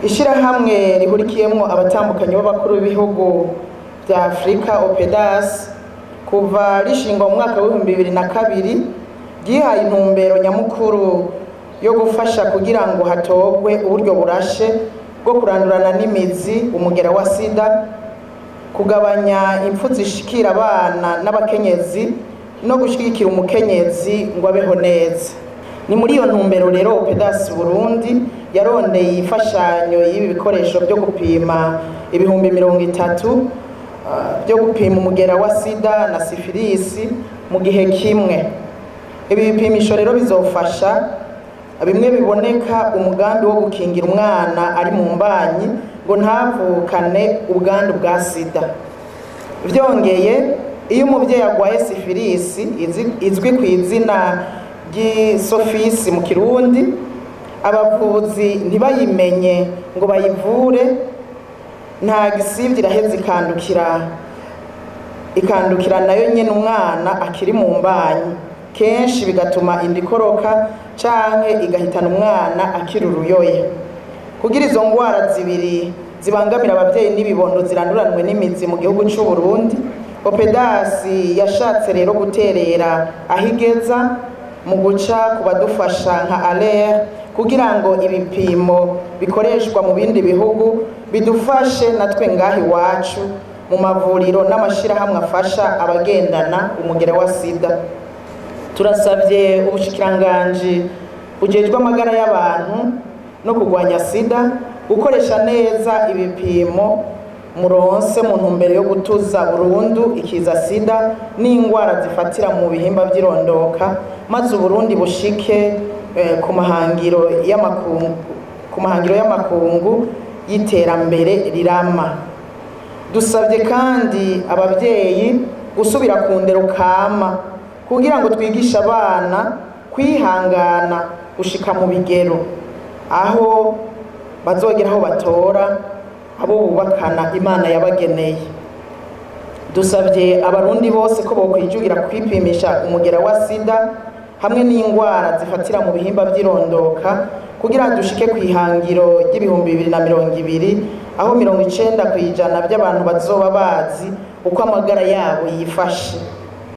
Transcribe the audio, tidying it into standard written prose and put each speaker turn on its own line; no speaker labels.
Ishyirahamwe rihurikiyemwo abatambukanyi b'abakuru b'ibihugu vya Afurika, OPEDAS, kuva rishingwa mu mwaka w'2002, ryihaye intumbero nyamukuru yo gufasha kugira ngo hatogwe uburyo burashe bwo kurandurana n'imizi umugera wa sida, kugabanya impfu zishikira abana n'abakenyezi, no gushyigikira umukenyezi ngo abeho neza. Ni muri iyo ntumbero rero OPEDAS Burundi yarondeye imfashanyo y'ibi bikoresho byo gupima 30,000 byo gupima umugera wa sida na sifilisi mu gihe kimwe. Ibi bipimisho rero bizofasha bimwe biboneka umugambi wo gukingira umwana ari mu mbanyi ngo ntavukane ubwandu bwa sida. Vyongeye, iyo umuvyeyi agwaye sifilisi, izwi ku izina ry'isofisi mu Kirundi, abavuzi ntibayimenye ngo bayivure, nta gisivye iraheza ikandukira nayo nyene umwana akiri mu mbanyi, kenshi bigatuma inda ikoroka canke igahitana umwana akiri uruyoya. Kugira izo ngwara zibiri zibangamira abavyeyi n'ibibondo ziranduranwe n'imizi mu gihugu c'u Burundi, OPEDAS yashatse rero guterera aho igeza mu guca ku badufasha nka ALER, kugira ngo ibipimo bikoreshwa mu bindi bihugu bidufashe natwe ngaha iwacu mu mavuriro n'amashirahamwe afasha abagendana umugera wa sida. Turasabye ubushikiranganji bujejwe amagara y'abantu no kurwanya sida gukoresha neza ibipimo muronse mu ntumbero yo gutuza burundu ikiza sida n'ingwara zifatira mu bihimba vy'irondoka, maze Uburundi bushike ku mahangiro y'amakungu y'iterambere rirama. Dusabye kandi abavyeyi gusubira ku ndero kama kugira ngo twigishe abana kwihangana gushika mu bigero, aho bazogera aho batora abo bubakana Imana yabageneye. Dusabye Abarundi bose ko bokwijugira kwipimisha umugera wa sida hamwe n'ingwara zifatira mu bihimba vy'irondoka, kugira dushike ku ihangiro ry'ibihumbi 2020, aho 90% by'abantu bazoba bazi uko amagara yabo yifashe.